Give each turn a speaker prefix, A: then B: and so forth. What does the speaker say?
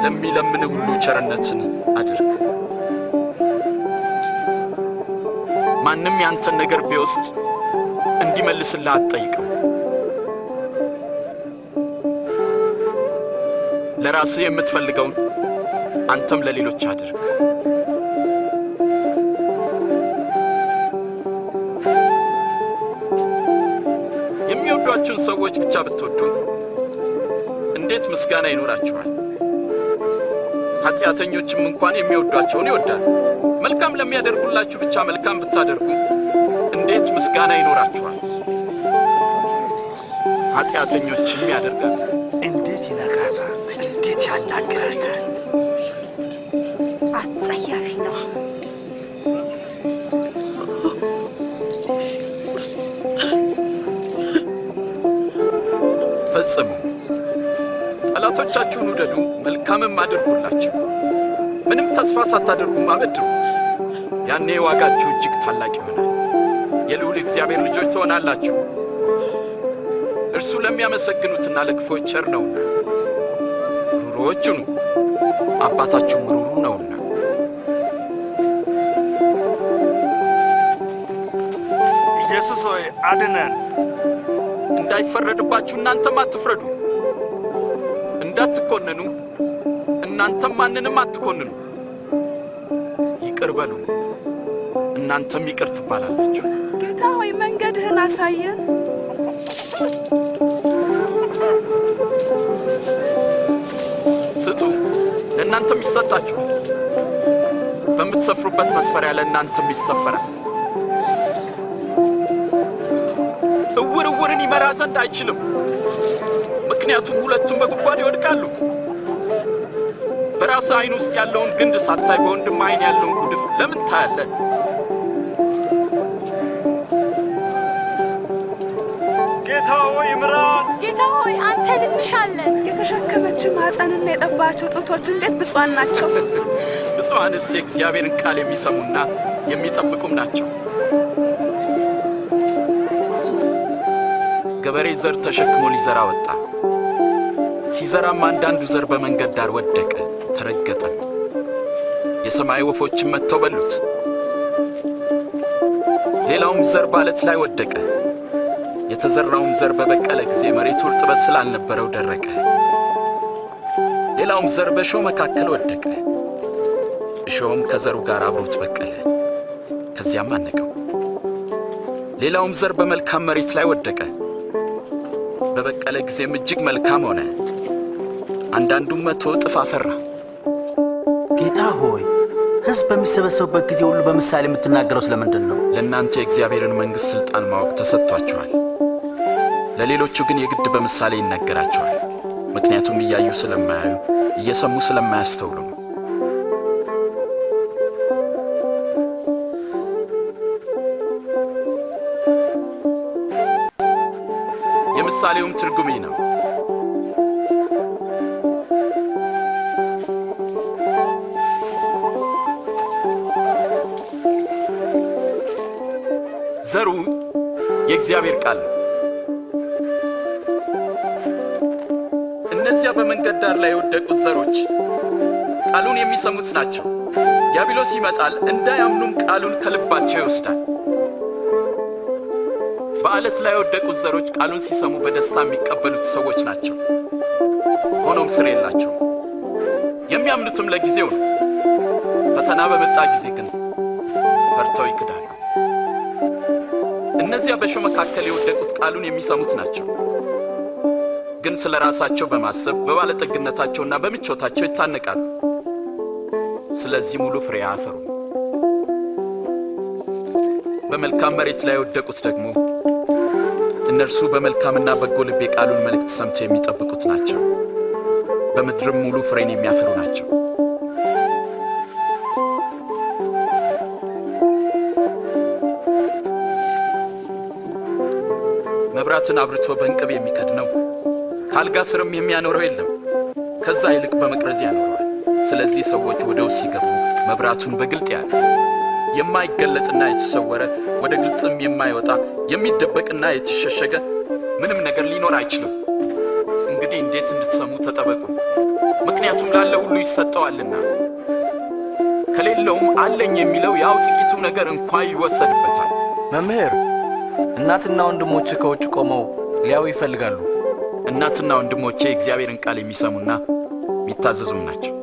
A: ለሚለምን ሁሉ ቸርነትን አድርግ። ማንም ያንተን ነገር ቢወስድ እንዲመልስልህ አትጠይቀው። ለራስህ የምትፈልገውን አንተም ለሌሎች አድርግ። የሚወዷችሁን ሰዎች ብቻ ብትወዱ እንዴት ምስጋና ይኖራችኋል? ኃጢአተኞችም እንኳን የሚወዷቸውን ይወዳሉ። መልካም ለሚያደርጉላችሁ ብቻ መልካም ብታደርጉ እንዴት ምስጋና ይኖራችኋል? ኃጢአተኞችም ያደርጋሉ።
B: እንዴት ይነካታል! እንዴት ያናግራታል!
C: አጸያፊ ነው።
A: ፈጽሙ። ጠላቶቻችሁን ውደዱ፣ መልካምም አድርጉላቸው። ምንም ተስፋ ሳታደርጉም አበድሩ። ያኔ ዋጋችሁ እጅግ ታላቅ ይሆናል፣ የልዑል እግዚአብሔር ልጆች ትሆናላችሁ። እርሱ ለሚያመሰግኑትና ለክፉዎች ቸር ነውና። ሩሩዎች ሁኑ፣ አባታችሁም ሩሩ ነውና።
B: ኢየሱስ ሆይ አድነን።
A: እንዳይፈረድባችሁ እናንተም አትፍረዱ፣ እንዳትኮነኑ እናንተም ማንንም አትኮንኑ። ይቅር በሉ እናንተም ይቅር ትባላላችሁ።
D: ጌታ ሆይ መንገድህን አሳየን።
A: ስጡ ለእናንተም ይሰጣችኋል። በምትሰፍሩበት መስፈሪያ ለእናንተም ይሰፈራል። እውር እውርን ይመራ ዘንድ አይችልም፣ ምክንያቱም ሁለቱም በጉድጓድ ይወድቃሉ። በራስህ ዓይን ውስጥ ያለውን ግንድ ሳታይ በወንድምህ ዓይን ያለውን ጉድፍ ለምን ታያለህ?
B: ጌታ ሆይ ምራን።
E: ጌታ ሆይ አንተን እንሻለን።
D: የተሸከመች ማኅፀንና የጠባቸው ጡቶች እንዴት ብፁዓን ናቸው!
A: ብፁዓንስ የእግዚአብሔርን ቃል የሚሰሙና የሚጠብቁም ናቸው። ገበሬ ዘር ተሸክሞ ሊዘራ ወጣ። ሲዘራም አንዳንዱ ዘር በመንገድ ዳር ወደቀ፣ ተረገጠ። የሰማይ ወፎችም መጥተው በሉት። ሌላውም ዘር በዓለት ላይ ወደቀ። የተዘራውም ዘር በበቀለ ጊዜ መሬቱ እርጥበት ስላልነበረው ደረቀ። ሌላውም ዘር በእሾህ መካከል ወደቀ። እሾህም ከዘሩ ጋር አብሮት በቀለ፣ ከዚያም አነቀው። ሌላውም ዘር በመልካም መሬት ላይ ወደቀ። በበቀለ ጊዜም እጅግ መልካም ሆነ። አንዳንዱም 100 እጥፍ አፈራ።
F: ጌታ ሆይ ሕዝብ በሚሰበሰቡበት ጊዜ ሁሉ በምሳሌ የምትናገረው ስለምንድን ነው?
A: ለእናንተ የእግዚአብሔርን መንግሥት ሥልጣን ማወቅ ተሰጥቷቸዋል። ለሌሎቹ ግን የግድ በምሳሌ ይነገራቸዋል። ምክንያቱም እያዩ ስለማያዩ እየሰሙ ስለማያስተውሉ ነው። የምሳሌውም ትርጉም ይህ ነው። ዘሩ የእግዚአብሔር ቃል ነው። እነዚያ በመንገድ ዳር ላይ የወደቁት ዘሮች ቃሉን የሚሰሙት ናቸው። ዲያብሎስ ይመጣል፣ እንዳያምኑም ቃሉን ከልባቸው ይወስዳል። በዓለት ላይ የወደቁት ዘሮች ቃሉን ሲሰሙ በደስታ የሚቀበሉት ሰዎች ናቸው። ሆኖም ስር የላቸውም። የሚያምኑትም ለጊዜው ነው። ፈተና በመጣ ጊዜ ግን ፈርተው ይክዳሉ። እነዚያ በእሾህ መካከል የወደቁት ቃሉን የሚሰሙት ናቸው። ግን ስለ ራሳቸው በማሰብ በባለጠግነታቸውና በምቾታቸው ይታነቃሉ። ስለዚህ ሙሉ ፍሬ አያፈሩም። በመልካም መሬት ላይ የወደቁት ደግሞ እነርሱ በመልካምና በጎ ልብ የቃሉን መልእክት ሰምተው የሚጠብቁት ናቸው። በምድርም ሙሉ ፍሬን የሚያፈሩ ናቸው። መብራትን አብርቶ በእንቅብ የሚከድነው ከአልጋ ስርም የሚያኖረው የለም። ከዛ ይልቅ በመቅረዝ ያኖረዋል። ስለዚህ ሰዎች ወደ ውስጥ ሲገቡ መብራቱን በግልጥ ያያሉ። የማይገለጥና የተሰወረ ወደ ግልጥም የማይወጣ የሚደበቅና የተሸሸገ ምንም ነገር ሊኖር አይችልም። እንግዲህ እንዴት እንድትሰሙ ተጠበቁ። ምክንያቱም ምክንያቱም ላለ ሁሉ ይሰጠዋልና፣ ከሌለውም አለኝ የሚለው ያው ጥቂቱ ነገር እንኳ ይወሰድበታል።
C: መምህር፣ እናትና ወንድሞች ከውጭ ቆመው ሊያዩ ይፈልጋሉ።
A: እናትና ወንድሞቼ የእግዚአብሔርን ቃል የሚሰሙና የሚታዘዙም ናቸው።